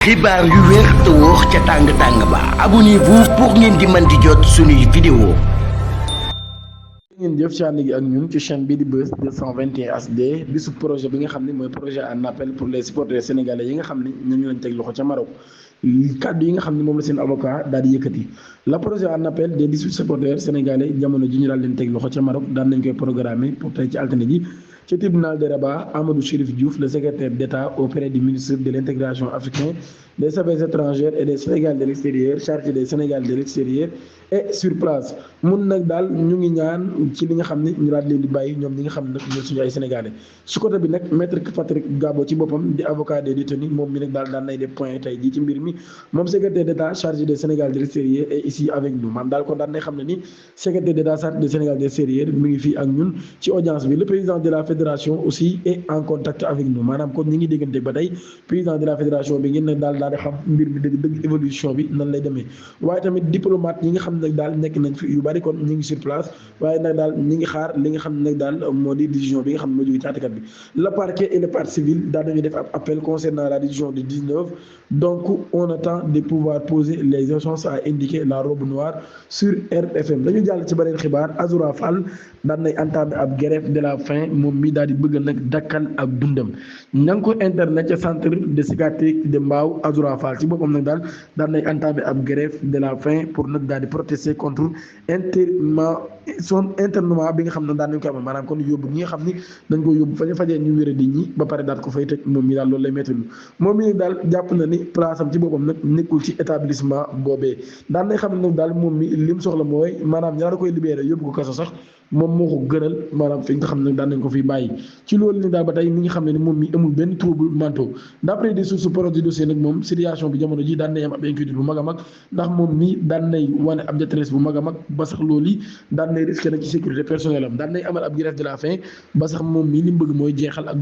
xibaar yu wér te wóor ca tàng tàng ba abonnez-vous pour ngeen di mën di jot suñuy vidéo. ngeen jëf ci ànd gi ak ñun ci chaîne bi di Buzz 221 HD bisu projet bi nga xam ne mooy projet en appel pour les supporters sénégalais yi nga xam ne ñu lañ teg loxo ca Maroc kàddu yi nga xam ne moom la seen avocat daal di yëkkati la projet en appel des 18 supporters sénégalais jamono ji ñu daal leen teg loxo ca Maroc daan nañ koy programmer pour tey ci altine ji ci tribunal de Rabat. Amadou Chérif Diouf, le secrétaire d'État auprès du ministre de l'intégration africaine, des affaires étrangères et des Sénégal de l'extérieur, chargé des Sénégal de l'extérieur et sur place mun nag daal ñu ngi ñaan ci li nga xam ne ñu daal leen di bàyyi ñoom ñi nga xam ne nag ñoo suñu ay sénégalais su côté bi nag maître Patrick Gabo ci boppam di avocat des détenus moom mi nag daal daan nay def point tey jii ci mbir mi moom secrétaire d'État chargé des Sénégal de l'extérieur et ici avec nous maam daal kon daan nay xam ne ni secrétaire d'État chargé des Sénégal de l'extérieur mi ngi fii ak ñun ci audience bi le président de la fédération aussi est en contact avec nous maanaam kon ñi ngi déggante ba tey président de la fédération bi ngeen nag daal di xam mbir mi dëgg évolution bi nan lay demee waaye tamit diplomate ñi nga xam ne nag daal nekk nañ fi yu bari kon ñu ngi sur place waaye nag daal ñi ngi xaar li nga xam ne nag daal moo di décision bi nga xam ne moo jóge ci àttekat bi le parquet et le partie civile daal dañuy def ab appel concernant la décision du 19 donc on attend de pouvoir poser les instances à indiquer la robe noire sur RFM dañu jàll ci beneen xibaar Azoura Fall daan nay entamé ab grève de la faim moom mi daal di bëgg nag dakkal ak dundam ña ngi ko internet ca centre de psychiatrie de Mbao Azoura Fall ci boppam nag daal daan nay entamé ab grève de la faim pour nag daal di protester contre internement bi nga xam ne daan nañ ko amal maanaam kon yóbbu ñi nga xam ni dañ ko yóbbu fañ fajee ñu wéra di ñi ba pare daal ko fay tëj moom mi daal loolu lay métti moom mi nag daal jàpp na ni place am ci boppam nag nekkul ci établissement boobee daan nañ xam ne nag daal moom mi lim soxla mooy maanaam ñaar koy libéré yóbbu ko kaso sax moom moo ko gënal maanaam fi nga xam ne daan nañ ko fiy bàyyi ci loolu ni daal ba tey mi nga xam ne ni moom mi amul benn trouble mentaux d'après des sources proches du dossier nag moom situation bi jamono ji daan nay am ab inquiétude bu mag a mag ndax moom mi daan nay wane ab détresse bu mag a mag ba sax loolu yi daan nay risqué nag ci sécurité personnelle am daan nay amal ab grève de la faim ba sax moom mi li mu bëgg mooy jeexal ak